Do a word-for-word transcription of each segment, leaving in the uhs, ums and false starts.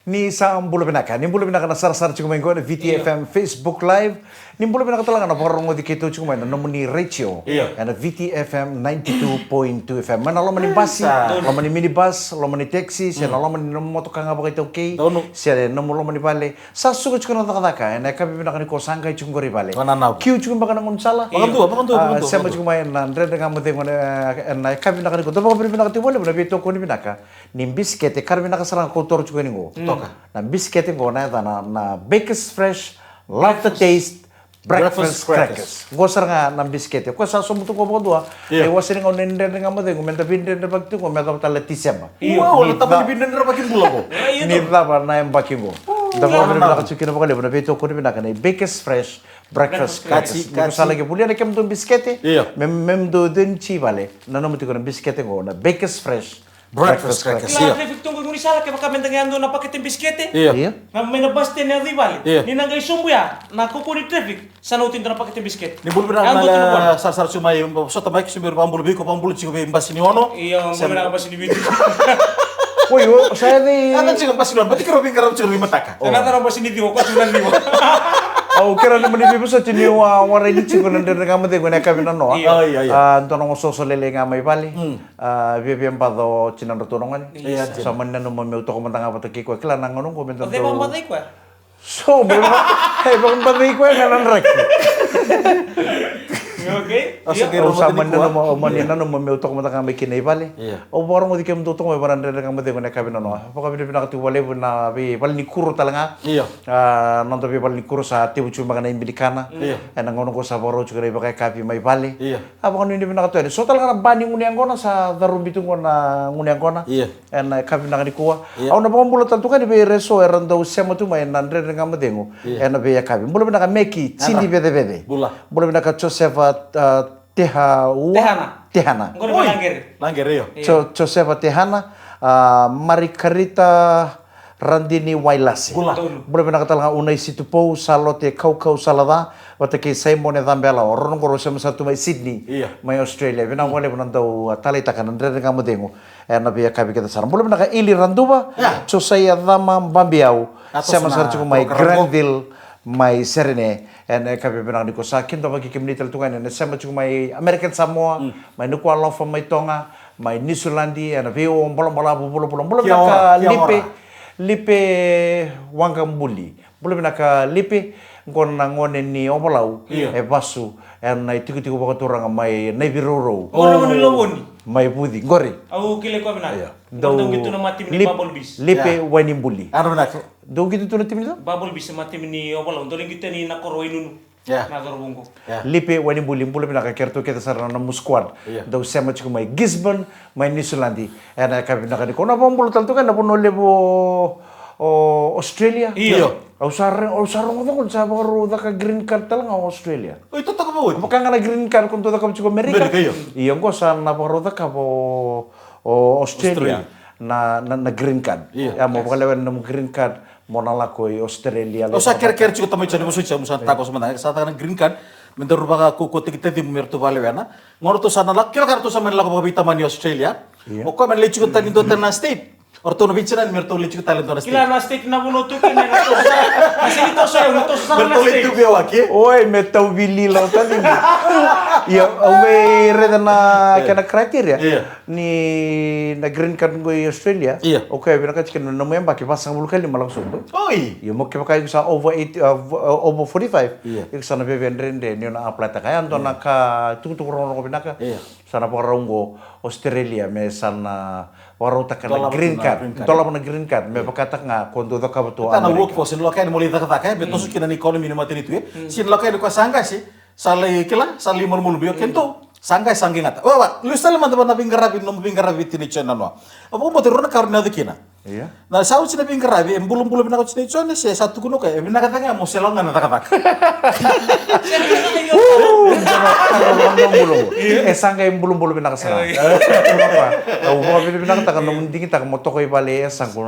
Ni sa bula vinaka, ni bula vinaka na sarasara tiko mai qo na V T F M Facebook Live. Ni bula vinaka tale ga na vakarogoci keitou tiko mai na nomuni retio. Io. Ena V T F M ninety two point two F M. Mai na loma ni basi, loma ni minibus, loma ni taxi, se na loma ni nomu motoka ga vakaitaukei, se nomu loma ni vale. Sa suka tiko na cakacaka, ena yakavi vinaka nikua sa qai tiko qori i vale. Kiu tiko beka na gaunisala. Vakadua, vakadua, vakadua. Sema tiko mai na Dredre Ga Mo Cegu ena yakavi vinaka nikua. Dau vakavinavinaka tiko vakalevu na veitokoni vinaka ni bisikete, ka ra vinaka sara ga kau toro tiko yani qo. Toka. Na bisikete qo na yacana na Bakers Fresh, Love the Taste, Breakfast Crackers. Qo sara ga na bisikete. Ko sa sobu tu qo vakadua. Io. E wase ni gauna ni Dredre Ga Mo Cegu, meda veidredrevaki tu qo, me yacova tale na Tiseba. Io. Ni cava na yabaki bula qo. Ni cava na yabaki qo. Da vakavinavinaka tiko kina vakalevu na veitokoni vinaka ni Bakers Fresh, Breakfast Crackers. Ni ko sa laki volia na kemudou bisikete. Io. Me, me mudou cegu tiko i vale. Nanuma tiko na bisikete qo, na Bakers Fresh. Breakfast crackers, io. Kila traffic tu qo i gaunisala, kevaka meda qai yadua na pakete bisikete. Io. Io. Ga mai na bus stand yaco i vale. Io. Ni na qai sobu ya na kaukauwa ni traffic, sa na oti e dua na pakete bisikete. Ni bula vinaka na sarasara tiko mai, sota mai, ke se bera vakabula vei iko, vakabula tiko vei basi ni ono. Io, bula vinaka basi ni vitu. Oi, o sa yaco i... Yaco tiko basi ni ono, baleta keirau veiqaravi tiko na veimataka. Sa na yaco na basi ni ciwa, ko tiko na ciwa. Au kerea ni mani veivosoti niu a warai ni tiko na Dredre Ga Mo Cegu ena yakavi nanoa. Io. Io, io, io. A, dua na gosooso lelei ga mai vale. A, viavia baco tinadratou na gone. Io. Sa mani nanuma meu toka mada ga vata kei koya. Kila na gauna qo me dau... O cei vakabacai koya? So, me va-, e vakabacai koya ga na draki. Io, okay. Au sa mani nanuma, au mani nanuma meu toka mada ga mai kina i vale. Io. Au vakarogoci kemudou toka mai vua na Dredre Ga Mo Cegu ena yakavi nanoa. Vakavinavinaka tiko vakalevu na veivalenikuro tale ga. Io. A, noda veivalenikuro sa tevu tiko beka na ibinikana. Io. Ena gauna qo sa vakarau tiko na ivakayakavi mai vale. Io. A vakanuinui vinaka tu yani. So tale ga na ba ni gunu yaqona sa carubi tu qo na gunu yaqona. Io. Ena yakavi vinaka nikua. Io. Au na vakabula tale tu ga yani vei ira eso era dau sema tu mai na Dredre Ga Mo Cegu. Io. Ena veiyakavi. Bula vinaka Meki, Jini Vecevece. Bula. Bula vinaka Josefa, a, Tehaua. Tehana. Tehana. Qori mai Laqere. Laqere, io. Io. Jo-, Josefa Tehana, a, Marikarita Radini Wailase. Bula. Bula vinaka tale ga Unaisi Tupou, Salote Kaukau Salaca, vata kei Saimone Cabela, o rau qo rau sema sara tu mai Sydney, io, mai Australia. Vinaka vakalevu na dau, a, taleitaka na Dredre Ga Mo Cegu ena veiyakavi kece sara. Bula vinaka Ili Raduva, io, Josaia Cama Babiau, sema sara tiko mai Granville, mai Serene, ena yakavi vinaka nikua. Sa kidavaki kemuni tale tu ga yani na sema tiko mai American Samoa, mai Nuku'alofa mai Toga, mai Niusiladi, ena veiwau balabalavu vulavula. Bula vinaka Lipe, Lipe Waqabuli. Bula vinaka Lipe, qo na gone ni Ovalau, io, e vasu ena itikotiko vakaturaga mai Naivirourou. O na gone ni Lovoni. Mai Vuci, qori. Au kilai koya vinaka. Io. Dau qito na matimi ni Bubble Bees. Lipe Wainibuli. Io, vinaka. Dou qito tu na timi ni cava? Bubble Bees, matimi ni Ovalau. Dou lai qito yani na koro Wainunu. Io. Na cauravou qo. Io. Lipe Wainibuli, bula vinaka kei ratou kece sara na nomu squad. Io. Dau sema tiko mai Gisborne, mai Niusiladi. Ena yakavi vinaka nikua. Au na vakabula tale tu ga na vanua levu o, o Australia. Io. Io. Au sa re-, au sa rogoca qo ni sa vakarau caka green card tale ga o Australia. Oi, totoka vakaoti? Vaka ga na green card ko dau cakava tiko Amerika. Amerika, io. Io, qo sa na vakarau cakava o, o Australia. Australia. Na, na, na green card. Io. Ia, mo vakalewena na nomu green card, mo na lako i Australia. Au sa kerekere tiko tamai Joni, mo sa tiko, mo sa tako sa mada, sa taka na green card, me daru vakaukauataki tacimu me ratou vakalewena. Qo ratou sa na lako, kevaka ratou sa mani lako vakaveitamani i Australia. Io. O koya me lai tiko tani dua tani na state. O ratou na veitinani me ratou lai tiko tale dua na state. Kila na state na vanua tu kina, na toso sara. Na state toso, na toso sara na state. Me ratou lai tu veiwaki. Oi, me tau vili lau tani. Ia, au vei raica na kena criteria. Ia. Ni na green card qo i Australia. Ia. O koya vinakati kina na nomu yabaki vasagavulu ka lima lako sobu. Oi. Ia, mo kevaka iko sa over eighty, uh, over forty-five. Ia. Iko sa na veve dredre ni o na apply taka. Ia, dua na ka tukutuku rogorogo vinaka. Ia. Sa na vakarau qo Australia me sa na vakarautaka na green card. Dolava na green card. Me vakataka ga ko dau cakava tu Amerika. Tana workforce, ni lako yani mo lai cakacaka, e, me toso kina na economy ni matanitu, e. Si ni lako yani ko sa qase, sa lai kila, sa lai malumalumu, io, keitou sa qase, sa qai gata. Wa, wa, lesu tale mada vua na veiqaravi, nomu veiqaravi tinai Joni nanoa. Au vakabauta rua na ka rau na yaco kina. Ia. Na sa oti na veiqaravi, e bulabula vinaka oti na Joni, se sa tukuna o koya, e vinaka cake ga mo se lako ga na cakacaka. E sa qai bulabula vinaka sara. Au vakavinavinakataka nomu digitaka mo toka i vale e sa qo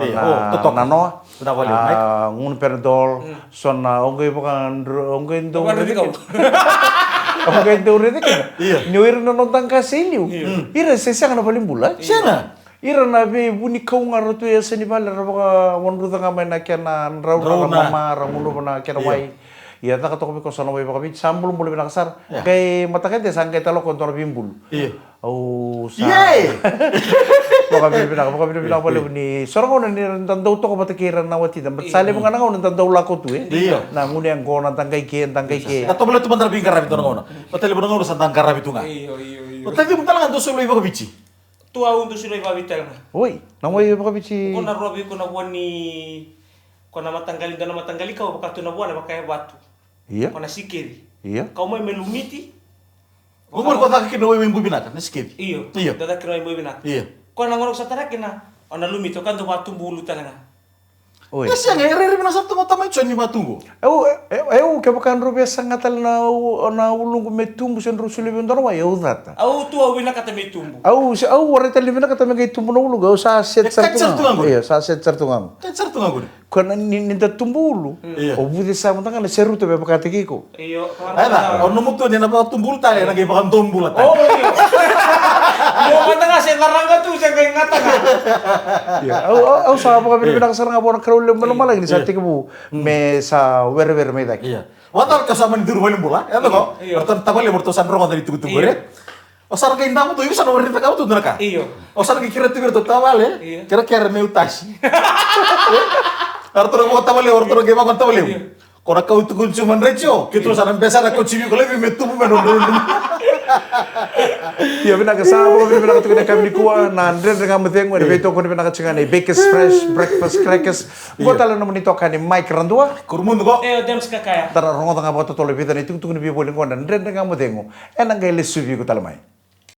na noa. Gunu Panadol, so na o qai vaka, o qai dau raica kina. O qai dau raica kina. Ia. Ni o ira na noda qase i liu. Ia. Ira se sega na valenibula. Sega. Ira na veivunikau ga ra tu e yasa ni vale, ra vakawadruca ga mai na kena drauna, ra mama, ra gunuva na kena wai. Ia caka toka vei koya so na wai vakaviti, sa bulabula vinaka sara. Qai mataka ede sa qai tale o koya dua na veibulu. Au sa vakavinavinaka, vakavinavinaka vakalevu ni so na gauna ni da dau toka vata kei ira na watida, but sa levu ga na gauna da dau lako tu e na gunu yaqona, da qai ke, da qai ke. Da tovolea tu mada na veiqaravi dua na gauna. Vata levu na gauna sa da qaravi tu ga. O tacimu tale ga dau soli wai vakaviti. Tu au dau soli wai vakaviti tale ga. Oi, na wai vakaviti. Ko na rovi, ko na vua ni, ko na mataqali, dua na mataqali kau vaka tu na vua na vaka e vatu. Ia. Ko na sikeri. Ia. Kau mai me lumiti. Ko gori ko caka kina wai, wai bui vinaka, na sikeri. Io. Io. Da caka kina wai bui vinaka. Io. Ko na gauna ko sa tara kina, o na lumiti, o ka dau vakatubu ulu tale ga. Oi. E sega, e rairai vinaka sara tu ga o tamai Joni vatuqo. Au, e, e, au kevaka drau via saga tale na u-, na uluqu me tubu se drau solia vei au dua na wai, au cata. Au tu au vinakata me tubu. Au se, au warai tale ni vinakata me qai tubu na uluqu, au sa set sara tu ga. Io, sa set sara tu ga. Set sara tu ga qori. Ko na ni, ni da tubu ulu, o vuce sa mada ga na seruta me vakataki iko. Io. Eda, o nomu tu ni na vakatubu ulu tale, na qai vakadobula tale. O, io. Mo mada ga se caraga tu, se qai gata ga. Io, au, au, au sa vakavinavinaka sara ga vua na Kalou levu mai lomalagi ni sa tekivu me sa werewere mai cake. Io. Vata ka sa mani curu valenibula, e toko. Io. Ratou na tavalevu, ratou sa rogoca na itukutuku, io. O sa na qai davo tu, iko sa na warai cakava tu na ka. Io. O sa na qai kerea tu vei iratou tavale, io, kerekere meu tasi. Ratou na vo tavalevu, ratou na qai vaqo tavalevu. Io. Ko na kau tukuni tu mai na retio, keitou sa na besa na kau tiko vei iko laivi me tubu me nodrau. Io, vinaka sa, vakavinavinaka tiko na yakavi nikua, na Dredre Ga Mo Cegu, ena veitokoni vinaka tiko ga nei Bakers Fresh Breakfast Crackers. Qo tale na nomuni itokani Mike Radua. Kurumudu qo. E, o James Kakaya. Da na rogoca ga vakatotolo e vica na itukutuku ni veivoli qo na Dredre Ga Mo Cegu. Ena qai lesuvi iko tale mai.